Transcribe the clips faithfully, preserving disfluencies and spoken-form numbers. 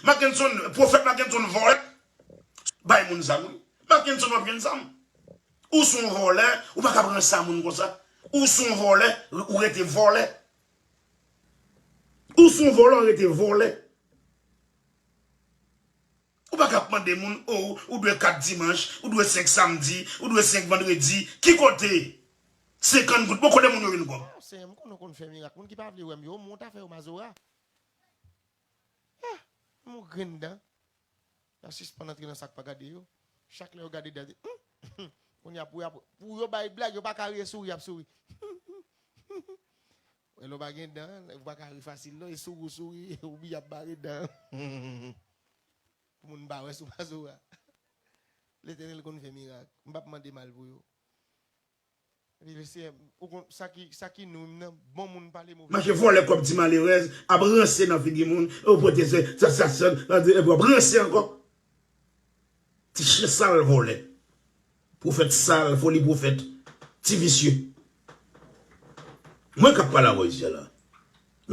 Mackenson, pwofèt Mackenson vòlè. Bay moun zam, wi. Mackenson w ap jwenn zam. Ou se yon vòlè, ou pa ka pran sa moun konsa. Ou se yon vòlè, ou rete vòlè. Ou se yon vòlè, ou rete vòlè. Ou pa ka ap mande moun, oh, ou dwe kat dimanch, ou dwe senk samdi, ou dwe senk vandredi. Ki kote? Senkant goud, bon, kote moun yo jwenn kòb? Oh, Senyè, m konnen w konn fè mirak. Moun ki pa vle wè m yo, monte afè yo, Mazora. Ah, m yon grenn dan. Y a sispann antre nan sa k pa gade yo. Chak lè yo gade dan, hmm, kounye a pou, y a pou, pou yo bay blag, yo pa ka riye, souri, y ap souri. Wè, lè w pa gen dan, ou pa ka ri fasil non, e souri w souri, ou byen ap bare dan. Pou moun pa wè sou Mazora. Letènèl konn fè mirak. M p ap mande mal pou yo. Epi, Mesye, ou konn, sa ki, sa ki nou menm nan, bon moun pale move. Mache vòlè kòb ti malerèz, ap ranse nan figi moun, ou pote se, sa, sa, sa, sa, epi w ap ranse ankò. Ti chen sal vòlè. Pwofèt sal, foli pwofèt. Ti visye. Mwen k ap pale avè w isi a la.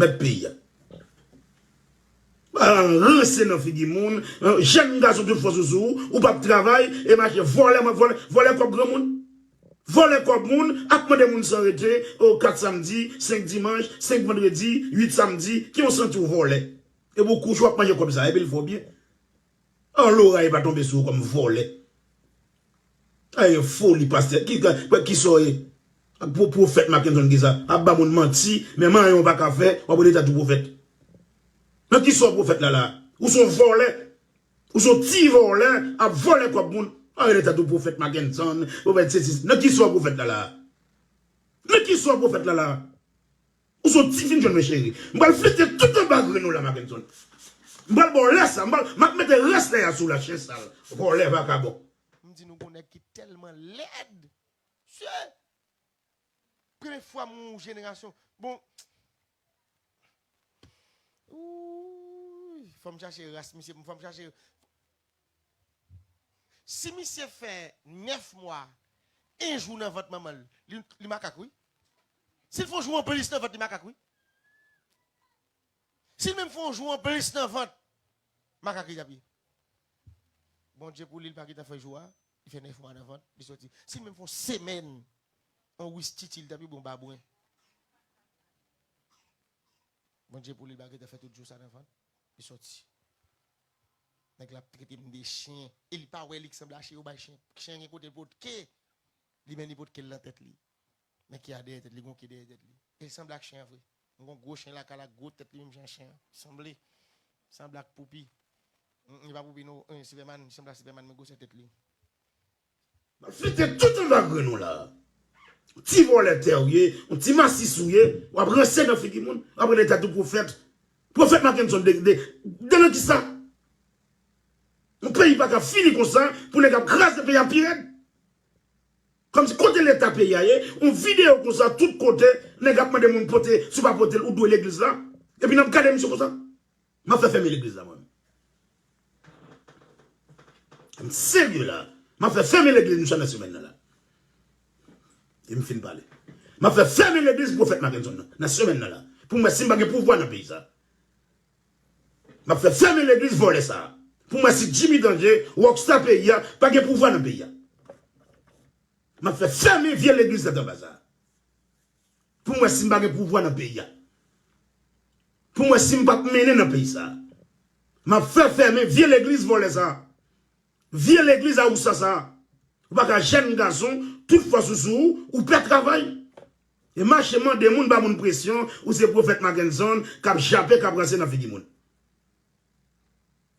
Mèt peyi a. Ranse nan figi moun, jèn gason tout fòs ou sou ou, ou p ap travay, e mache vòlè, vòlè, vòlè kòb granmoun. Vòlè kòb moun, ap mande moun san rete, o kat samdi, senk dimanch, senk vandredi, uit samdi, ki yon santi w vòlè. E pou kouche w ap manje kòb sa, epi l fè w byen. An loray pa tonbe sou ou kòm vòlè. Ay, foli pastè. Ki, ki, ki sa w ye? Pwo-, pwofèt Mackenson ki sa? Ap ba moun manti, men manyen w pa ka fè, w ap rele tèt ou pwofèt. Nan ki sa w pwofèt la la? Ou se yon vòlè. Ou se yon ti vòlè, ap vòlè kòb moun. W ap rele tèt ou pwofèt Mackenson, pwofèt sesi. Nan ki sa w pwofèt la la? Nan ki sa w pwofèt la la? Ou se yon ti fin jwenn mwen cheri. M pral flite tout anba grenn ou la, Mackenson. M pral ba w lè sa, m pral, m ap mete rès lè a sou la, chen sal. Vòlè vakabon. M di nou gon nèg ki tèlman lèd. Mesye! Premye fwa m wè yon jenerasyon. Bon. Ooh, fò m chache ras misye, fò m chache. Si misye fè nèf mwa, en jou nan vant manman l, li, li makak, wi. Si l fè yon jou anplis nan vant, li makak, wi. Si l menm fè yon jou anplis nan vant, makak li t ap ye. Bondye pou li, li pa gentan fè jou a, li fè nèf mwa nan vant, li soti. Si l menm fè yon semèn, yon wis titi, li t ap ye bon babwen. Bondye pou li, li pa gentan fè tout jou sa nan vant, li soti. Nèg la ap trete m de chen. E li pa wè li k sanble a chen yo bay chen. Chen gen kote l potke. Li menm li potke l nan tèt li. Men ke a dèyè tèt li, gon ke dèyè tèt li. E l sanble ak chen an vre. M gon gwo chen lakay la, gwo tèt li menm jan chen an. Sanble. Sanble ak poupi. Mm, li pa poupi non, eh, Superman, li sanble ak Superman, men gwosè tèt li. M ap fete tout anba grenn ou la. Ti vòlè tè ou ye, yon ti masis ou ye, w ap ranse nan figi moun, w ap rele tèt ou pwofèt. Pwofèt Mackenson de, de, de nan kisa? Yon peyi pa ka fini konsa, pou nèg ap kraze peyi a pi rèd. Kòmsi kote leta peyi a ye, yon videyo konsa tout kote, nèg ap mande moun pote, si w pa pote l, ou dwe legliz la. Epi n ap gade misye konsa. M ap fè fèmen legliz la, mwen. M serye la. M ap fè fèmen legliz misye nan semèn nan la. E m fin pale. M ap fè fèmen legliz pwofèt Mackenson nan, nan semèn nan la. Pou m wè si m pa gen pouvwa nan peyi sa. M ap fè fèmen legliz vòlè sa. Pou m wè si Jimmy Danje, rockstar peyi a, pa gen pouvwa nan peyi a. M ap fè fèmen vye legliz tèt anba sa. Pou m wè si m pa gen pouvwa nan peyi a. Pou m wè si m p ap mennen nan peyi sa. M ap fè fèmen vye legliz vòlè sa. Vye legliz awousa sa. Ou pa ka jèn gason, tout fòs ou sou ou, ou pè travay. E mache mande moun ba moun presyon, ou se pwofèt Mackenson, k ap jape, k ap ranse nan figi moun.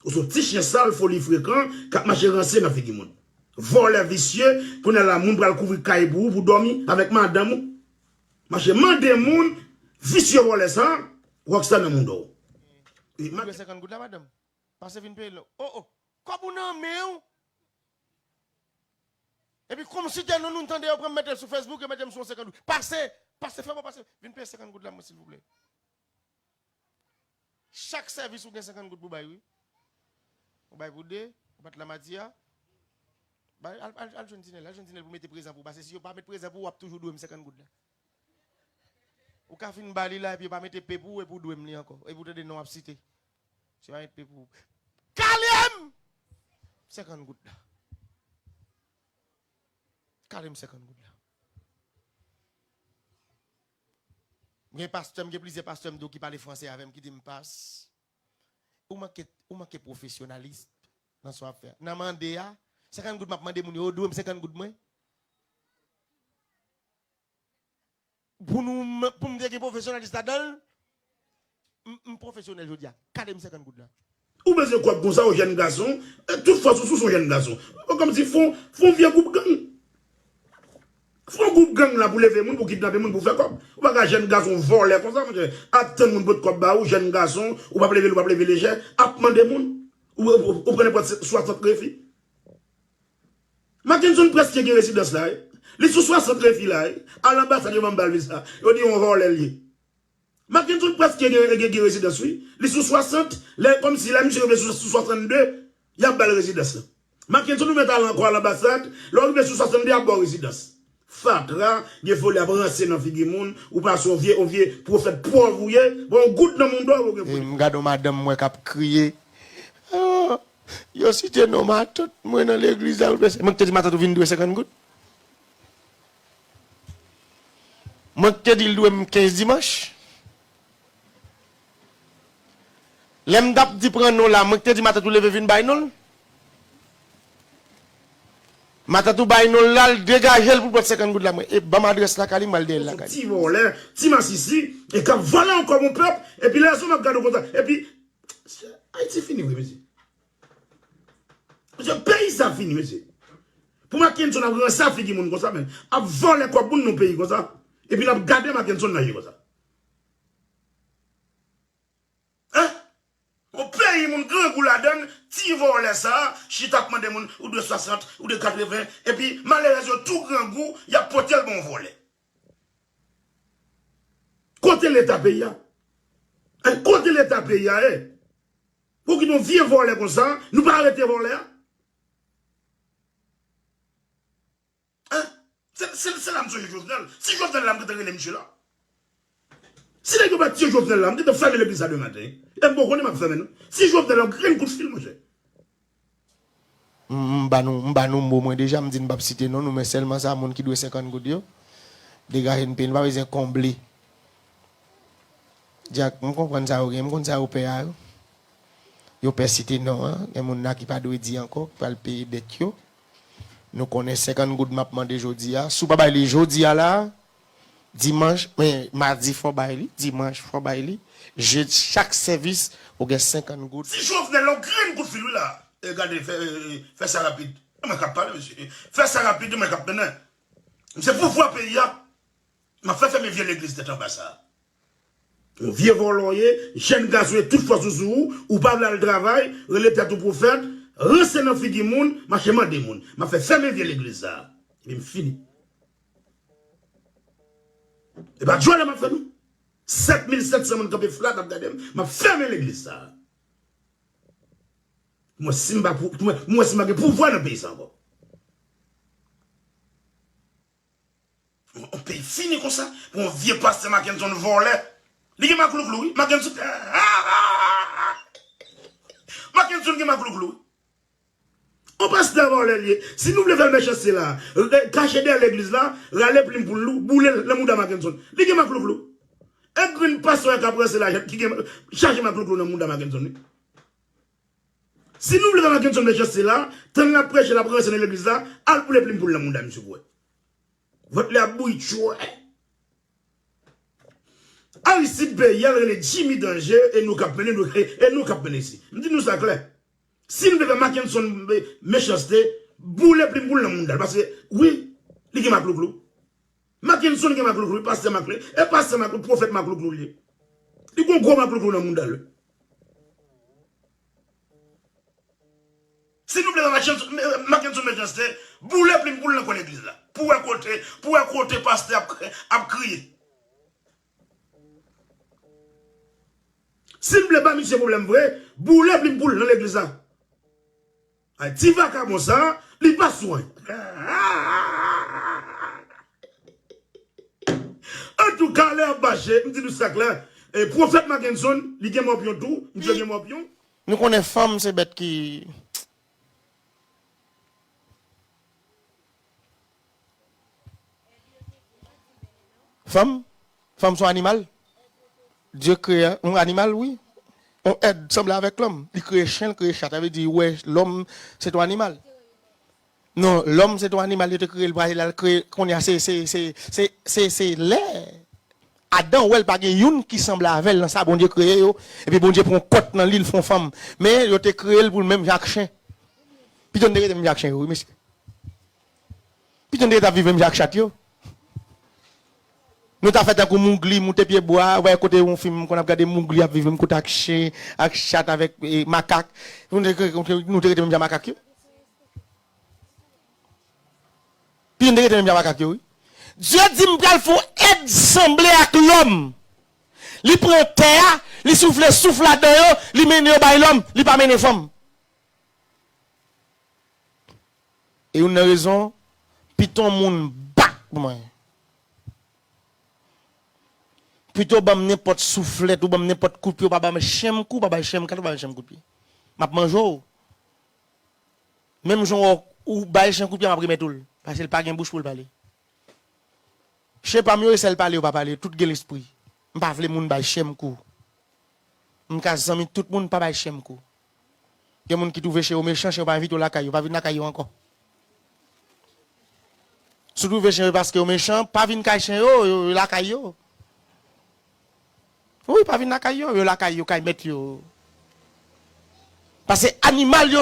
Ou se yon ti chen sal, foli frekan, k ap mache ranse nan figi moun. Vòlè visye, kounye a la moun pral kouvri kay pou ou, pou dòmi avèk madanm ou. Mache mande moun, visye vòlè sa, rockstar nan moun dò. E ma- Dwe senkant goud la, madanm. Pase vin peye l non. Oh, oh. Kòb ou nan men w. Epi kòmsi tè non nou tande yo pran m mete l sou Facebook, yo mete m sou yon senkant goud. Pase, pase, fè bon pase. Vin peye senkant goud la mwen silvouplè. Chak sèvis ou gen senkant goud pou bay, wi. Ou bay pou de, ou bat la madi a. Bay, al, al, al jwenn Tinèl, al jwenn Tinèl pou mete prezan pou ou. Paske si yo pa met prezan pou ou, w ap toujou dwe m senkant goud la. Ou ka fin ba li la, epi yo pa mete P pou ou, epi w dwe m li ankò. Epi w tande non w ap site. Se pa met pe pou. Kale m! Senkant goud la. Kale m senkant goud la. M gen pastè, m gen plizyè pastè m tou ki pale franse avè m, ki di m, "Pas, ou manke, ou manke pwofesyonalis nan sa w ap fè a. Nan mande a, senkant goud m ap mande moun yo, yo dwe m senkant goud mwen." Pou nou, pou m te gen pwofesyonalis ladan l, m, m pwofesyonèl jodi a. Kale m senkant goud la. Ou bezwen kòb konsa, ou jèn gason, e tout fòs ou sou, sou jèn gason. Ou kòmsi fon, fon vye gwoup gang. Fon gwoup gang la pou leve moun, pou kidnape moun, pou fè kòb. Ou pa ka jèn gason vòlè konsa, monchè. Ap tann moun pot kòb ba ou, jèn gason, ou p ap leve l, ou p ap leve lejè, ap mande moun. Ou, ou, ou pran nenpòt swasant refi. Mackenson prèske gen rezidans la, wi. Li sou swasant refi la, wi. Al anbasad yo ban m bal visa. Yo di yon vòlè l ye. Mackenson prèske gen, gen, gen rezidans, wi. Li sou swasant, lè, kòmsi lè misye rive sou, sou swasannde, y ap ba l rezidans lan. Mackenson ou mèt al ankò al anbasad, lè w rive sou swasannde, y ap ba w rezidans. Fatra, gen foli ap ranse nan figi moun, ou pase yon vye, yon vye pwofèt pòv ou ye, bon, yon goud nan mouda w, ou gen foli. M gade yon madanm mwen k ap kriye. Ah, yo site non matant mwen nan legliz la, ou pèse. Mwen ki te di matant ou vin dwe senkant goud. Mwen ki te di l dwe m kenz dimanch. Lè m t ap di pran non la, mwen ki te di matant ou leve vin bay non l. Matant ou bay non l la, l degaje l pou l pran senkant goud la. Mwen, e ban m adrès lakay li, m al dèyè l lakay li. Ti vòlè, ti masisi, e k ap vòlè ankò yon pèp, epi lè sa m ap gade w konsa, epi, Ayiti fini vre, mesye. Mesye, peyi sa fini, mesye. Pou Mackenson ap ranse figi moun konsa, men. Ap vòlè kòb moun nan peyi konsa. Epi n ap gade Mackenson nan je konsa. Hein? Yon peyi moun grangou ladann, ti vòlè sa, chita ap mande moun, ou dwe swasant, ou dwe katreven, epi malerèz yo tou grangou, y ap pote l ba yon vòlè. Kote leta peyi a? Hein, kote leta peyi a ye? Pou kite yon vye vòlè konsa, nou pa arete vòlè a? Hein? Se, se, se la m sonje Jovenel. Si Jovenel la, m gentan rele misye la. Si nèg yo pa tiye Jovenel la, m gentan fèmen legliz la demen maten. E m poko konnen m ap fèmen non. Si Jovenel la, yon grenn kout fil, monchè. M, m ba nou, m ba nou mo mwen deja, m di n p ap site non nou, men sèlman sa moun ki dwe senkant goud yo, degaje n peye, n pa bezwen konble. Dyak, m konprann sa yo gen, m konn sa yo pè a yo. Yo pè site non an, gen moun la ki pa dwe di ankò, ki pral peye dèt yo. Nou konnen senkant goud m ap mande jodi a. Si w pa bay li jodi a la, dimanch, men, madi fò w bay li, dimanch fò w bay li. Je, chak sèvis, ou gen senkant goud. Si Jovenel la, yon grenn kout fil, wi la. E gade, fè, e, fè sa rapid. E mwen k ap pale, mesye. Fè sa rapid, e mwen k ap mennen. Se pouvwa peyi a. M ap fè fèmen vye legliz tèt anba sa a. Yon vye vòlò w ye, jèn gason e tout fòs ou sou ou, ou pa vle al travay, rele tèt ou pwofèt, ranse nan figi moun, mache mande moun. M ap fè fèmen vye legliz sa a. Epi m fini. E pa djòlè m ap fè non. Sèt mil sèt san moun kanpe flat ap gade m, m ap fèmen legliz sa a. Mwen si m pa pou, mwen, mwen si m pa gen pouvwa nan peyi sa ankò. On peyi fini konsa, pou yon vye pastè Mackenson vòlè. Li gen maklouklou, wi. Mackenson, Mackenson gen maklouklou, wi. On pastè vòlè li ye. Si nou vle fè l mechanste la, kache dèyè legliz la, rale plim pou l, boule l nan mouda Mackenson. Li gen maklouklou. E grenn pastè k ap ranse lajan ki gen chaje maklouklou nan mouda Mackenson, wi. Si nou vle fè Mackenson mechanste la, tann l ap preche, l ap ranse nan legliz la, al boule plim pou l nan mouda misye pou wè. Vant li ap bouyi tchwè. Aristide peyi a, l rele Jimmy Danger, e nou k ap mennen, nou, e, e nou k ap mennen isi. M di nou sa klè. Si nou te fè Mackenson me-, mechanste, boule plim pou l nan mouda l. Paske, wi, li gen maklouklou. Mackenson gen maklouklou, wi, pastè maklouklou. E pastè maklouklou, pwofèt maklouklou li ye. Li gon gwo maklouklou nan mouda l, wi. Si nou vle fè Mackenson, Mackenson mechanste, boule plim pou l nan kwen legliz la. Pou wè kote, pou wè kote pastè ap, ap kriye. Si n vle ba misye pwoblèm vre, boule plim pou l nan legliz la. Ay, ti vakabon sa, li pa swen. Antouka, lè y ap mache, m di nou sa klè, e, pwofèt Mackenson, li gen mòpyon tou, misye gen mòpyon. Nou konnen fanm se bèt ki. Fanm? Fanm se yon animal? Dye kreye yon animal, wi. Yon èt sanble avèk lòm. Li kreye chen, li kreye chat. Sa vle di, wè, lòm, se yon animal. Non, lòm, se yon animal, yo te kreye l, pa l al kreye, kounye a, se, se, se, se, se, se lè Adan wè l pa gen youn ki sanble avè l nan sa Bondye kreye yo. Epi Bondye pran yon kòt nan li, l fè yon fanm. Men yo te kreye l pou l menm jan ak chen. Pito n te rete menm jan ak chen yo, wi, mesye. Pito n te rete ap viv menm jan ak chat yo. Nou ta fè tankou Mowgli, moute pye bwa, wè kote yon fim, m konn ap gade Mowgli ap viv menm kote ak chen, ak chat, avèk, e, makak. Nou te, nou te, nou te rete menm jan makak yo. Pito n te rete menm jan makak yo, wi. Dye di, "M pral fè yon èt sanble ak lòm." Li pran tè a, li soufle souf ladan yo, li mennen yo bay lòm, li pa mennen fanm. E youn nan rezon, pito yon moun bat pou mwen. Pito ban m nenpòt souflèt, ou ban m nenpòt kout pye, ou pa ban m chen m kou, ou pa bay chen m kat, ou pa bay chen m kout pye. M ap manje w. Menm jan w, ou bay chen kout pye, m ap remèt ou l. Paske l pa gen bouch pou l pale. Chen pa m yo, e sèl pale yo pa pale, tout gen lespri. M pa vle moun bay chen m kou. M ka zanmi tout moun, pa bay chen m kou. Gen moun ki twouve chen yo mechan, chen yo pa envite w lakay yo, pa vin lakay yo ankò. Si w twouve chen yo paske yo mechan, pa vin kay chen yo, yo, yo lakay yo. Wi, pa vin lakay yo, yo lakay yo, kay mèt yo. Paske animal yo,